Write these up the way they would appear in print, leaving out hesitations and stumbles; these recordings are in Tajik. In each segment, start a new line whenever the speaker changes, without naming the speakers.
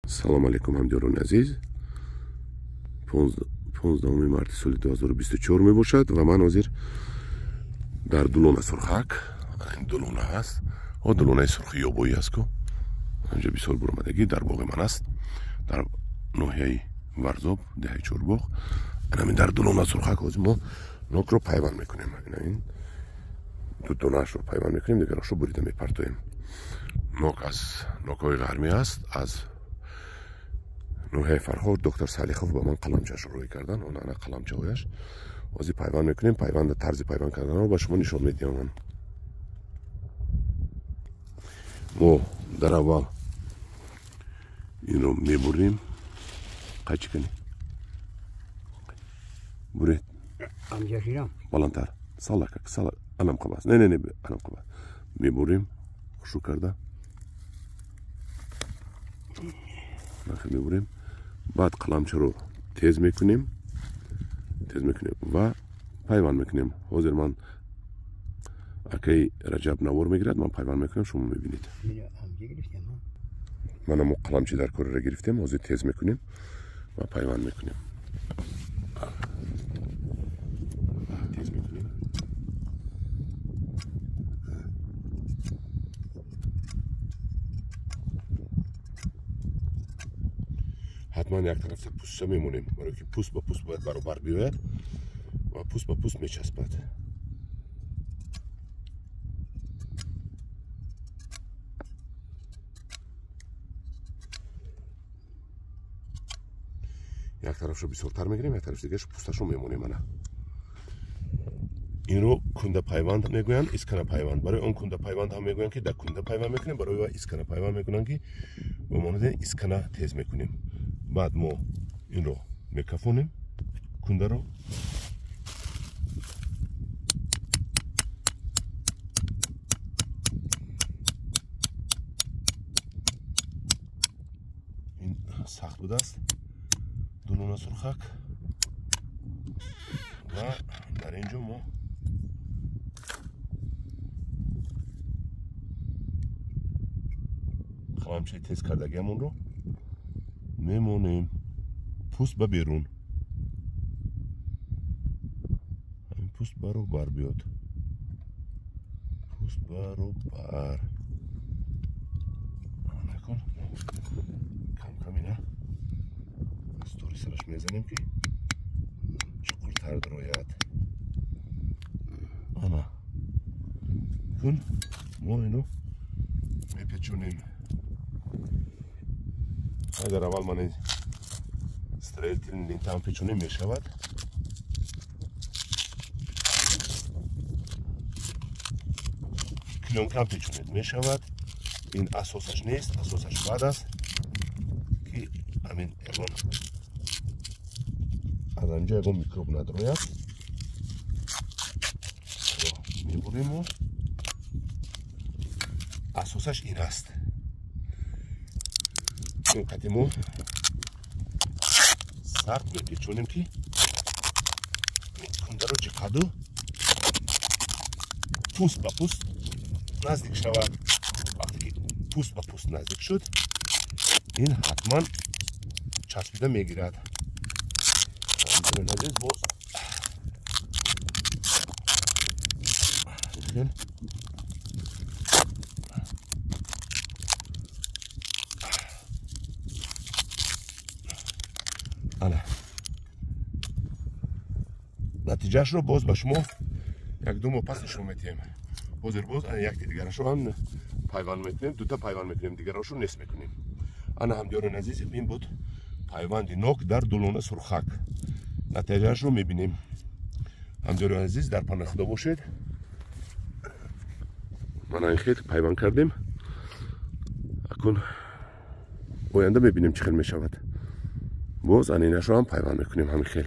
Салом алейкум, ҳамдиёрони азиз. 15 марти соли 2024 мебошад ва ман ҳозир дар Дулона Сурхак. Ин дулона ҳаст. О, дулонаи сурхи ёбоӣ аст ку. Инҷо бисёр буромадагӣ дар боғи ман аст. Дар ноҳияи Варзоб, деҳаи Чорбоғ. Ҳамин дар Дулона Сурхак ҳозир мо нокро пайванд мекунем. Ин ду донаашро пайванд мекунем, дигарашро бурида мепартоем. Нок аз нокҳои ғармӣ аст, аз ноҳияи Фархор доктор Салихов ба ман қаламчаашро рӯй кардан. Он ана қаламчаҳояш. Ҳозир пайванд мекунем. Пайванда, тарзи пайванд карданро ба шумо нишон медиҳам. Мо дар аввал инро мебурем. Қайчи кунем? Буред. Баландтар. Салакак, салак. Анам қабас. Не, не, не, анам қабас. Мебурем. Хушу карда. Мебурем. Баъд қаламчаро тез мекунем. Тез мекунем ва пайванд мекунем. Ҳозир ман акаи Раҷаб навор мегирад, ман пайванд мекунам, шумо мебинед. Мана мо қаламчи дар корира гирифтем, ҳозир тез мекунем ва пайванд мекунем. Тез мекунем. Ҳатман як тарафта пӯстча мемонем, барои ки пӯст ба пӯст бояд баробар биёяд ва пӯст ба пӯст мечаспад. Як тарафшо бисёртар мегирем, як тарафи дигараш пӯсташо мемонем. Ана инро кунда пайванд мегӯянд, искана пайванд. Барои он кунда пайванд ҳам мегӯянд, ки дар кунда пайванд мекунем, барои ва искана пайванд мекунанд, ки ба монанди искана тез мекунем. Баъд мо инро мекафонем, кундаро. Ин сахт будааст Дулона Сурхак ва дар ин ҷо мо қаламчаи тез кардагиамонро мемонем. Пӯст ба берун, ҳамин пӯст баробар биёд, пӯст баробар. Накун кам-кам ина аз тори сараш мезанем, ки чуқуртар дарояд. Ана кун мо ино мепечонем. Агар аввал ман строительный лентам печонем, мешавад. Клёнкам печонед, мешавад. Ин асосаш нест, асосаш бад аст, ки ҳамин ягон аз анҷо ягон микроб надрояд. Мебурему. Асосаш ин аст. Ин қати мо сард мепечонем, ки кундаро ҷиқаду пӯст ба пӯст наздик шавад. Вақте ки пӯст ба пӯст наздик шуд, ин ҳатман часпида мегирад. Азиз, боз ана натиҷаашро боз ба шумо як-ду моҳ пас нишон медиҳем. Ҳозир боз ана якти дигарашро ҳам пайванд мекунем, дута пайванд мекунем, дигарашро нест мекунем. Ана ҳамдиёрони азиз, ин буд пайванди нок дар Дулона Сурхак. Натиҷаашро мебинем. Ҳамдиёрони азиз, дар паноҳи Худо бошед. Мана ин хел пайванд кардем. Акун оянда мебинем чӣ хел мешавад. Боз ана инашро ҳам пайванд мекунем ҳамин хел.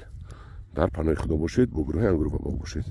Дар паноҳи Худо бошед, бо гурӯҳи Ангур ва боғ бошед.